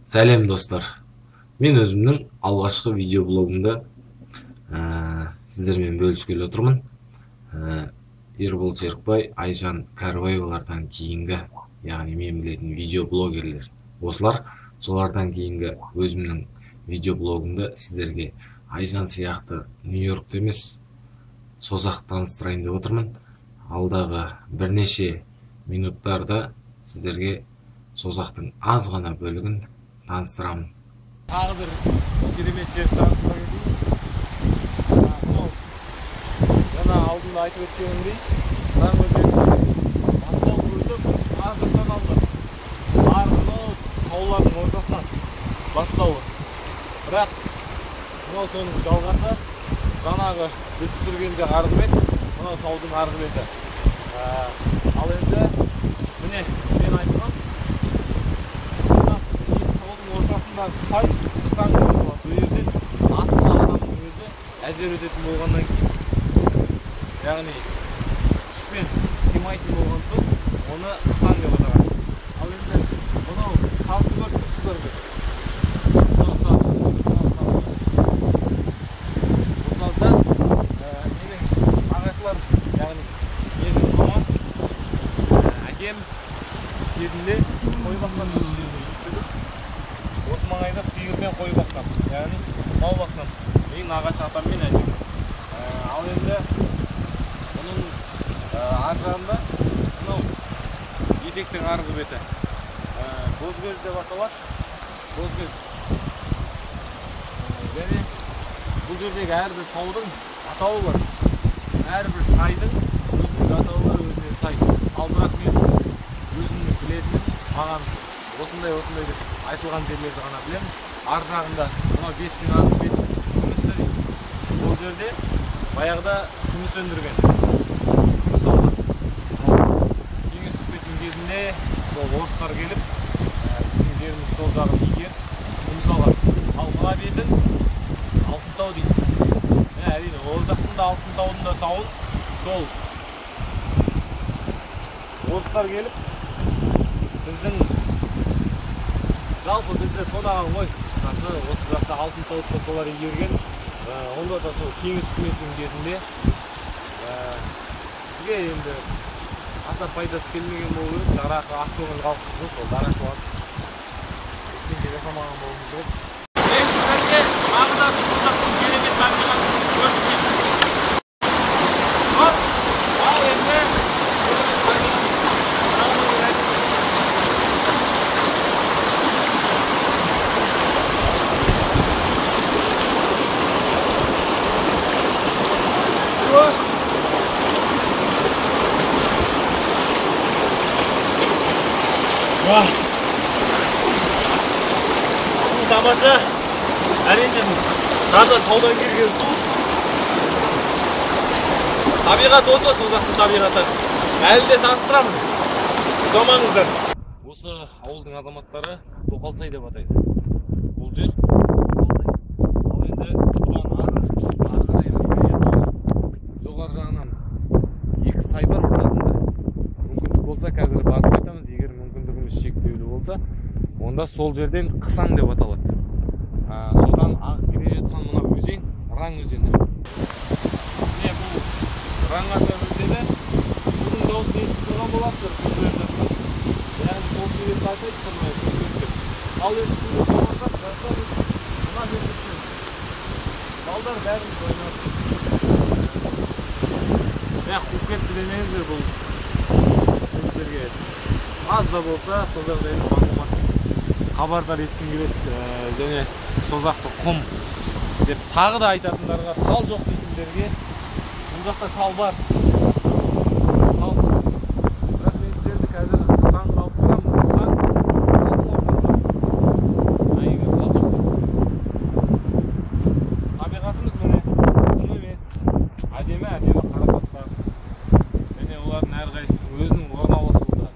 Сәлем, достар! Мен өзімнің алғашқы видеоблогымды сіздермен бөліскелі отырмын. Ербол Серікбай, Айжан Кәрібаевалардан кейінгі, яғни мен білетін видеоблогерлер осылар. Солардан кейінгі өзімнің видеоблогымды сіздерге Айжан сияқты Нью-Йоркте емес, Созақты таныстырайын деп отырмын. Алдағы бірнеше минуттарда сіздерге Созақтың аз ғана бөлігін таныстырамын. Тағы бір керемет жер таныстыра кетейін. Мынау жаңа алдында айтып өткенімдей, Раң өзенінің бастау көзі ар жақтан алынады. Ар мынау таулардың ортасынан бастауы. Бірақ мынау соның жалғасы, жаңағы біз түсірген жақ арғы бет, мынау таудың арғы беті. Ал енді міне мен айтқан таудың ортасындағы сай Қысаң деп аталады. Бұл жерден атты адамның өзі әзер өтетін болғаннан кейін, яғни күшпен сыймайтын болған соң оны Қысаң деп атаған. Ал енді мынау сазды көріп тұрсыздар ғой. Мынау саз. Бұл сазда менің ағашыларым, яғни менің мамам, әкем кезінде қой баққан. Осы маңайда сиырмен қой баққан, яғни мал баққан. Менің нағашы атам мен әжем. Ал енді бұның ар жағында мынау етектің арғы беті Бозкөз деп аталады. Бозкөз. Және бұл жердегі әрбір таудың атауы бар. Әрбір сайдың өзінің атауы бар, өзіне сай. Ал бірақ мен өзімнің білетінім, маған осындай осындай деп айтылған жерлерді ғана білемін. Ар жағында мынау беттің арғы беті Күмісті дейді. Ол жерде баяғыда күміс өндірген, күміс алған. Кеңес үкіметінің кезінде сол орыстар келіп біздің жеріміз сол жағын игеріп күміс алған. Ал мына бетін Алтын тау дейді. Әрине ол жақтың да Алтын таудың да тауын сол орыстар келіп біздің жалпы бізді тонаған ғой, қысқасы осы жақта Алтын тауды да солар игерген. Онда да сол кеңес үкіметінің кезінде бізге енді аса пайдасы келмеген болу керек. Дарақы ақкөңіл халықпыз ғой, сол дарақылар ештеңе жасамаған болуымыз керек. Мен сіздерге тағы да Созақтың керемет табиғатын көрсетемін. Ал енді керемет табиғат. Су тамаша, әрине таза таудан келген су. Табиғат осы, Созақтың табиғаты. Әлі де таныстырамын. Ұзамаңыздар. Осы ауылдың азаматтары Тоқалсай деп атайды. Бұл жер Тоқалсай. Ал енді бұдан ары қарай жоғары жағынан екі сай бар ортасында. Мүмкіндік болса қазір барып қайтамыз. Егер мүмкіндігіміз шектеулі болса, онда сол жерден Қысаң деп аталады. Содан ағып келе жатқан мына өзен Раң өзені. Міне бұл Раң ата өзені. Судың дауысын естіп тұрған боларсыздар, күркіреп жатқан. Яғни сол себепті атайды мына күркіреп деп. Ал енді суды болмаса, жазда біз мына жерде түсеміз. Балдар бәріміз ойнап. Мә, қуып кетті демеңіздер, бұл сіздерге аз да болса Созақ жайлы мағлұмат хабардар еткім келеді. Және Созақты құм деп тағы да айтатындарға, тал жоқ дейтіндерге, бұл жақта тал бар. Тал. Бірақ мен сіздерді қазір Қысаңға алып барамын. Қысаң таудың ортасында. Егер тал жоқ деп. Табиғатымыз міне құм емес, әдемі әдемі қара тастар. Және олардың әрқайсысының өзінің орналасуы да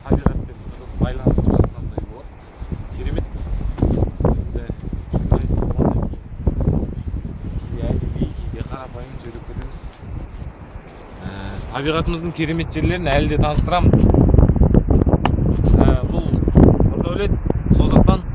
табиғатпен тығыз байланысып жатқандай болады. Керемет. Енді журналист болғаннан кейін кейде әдеби, кейде қарапайым сөйлеп кетеміз. Табиғатымыздың керемет жерлерін әлі де таныстырамын. Бұл Нұрдәулет Созақтан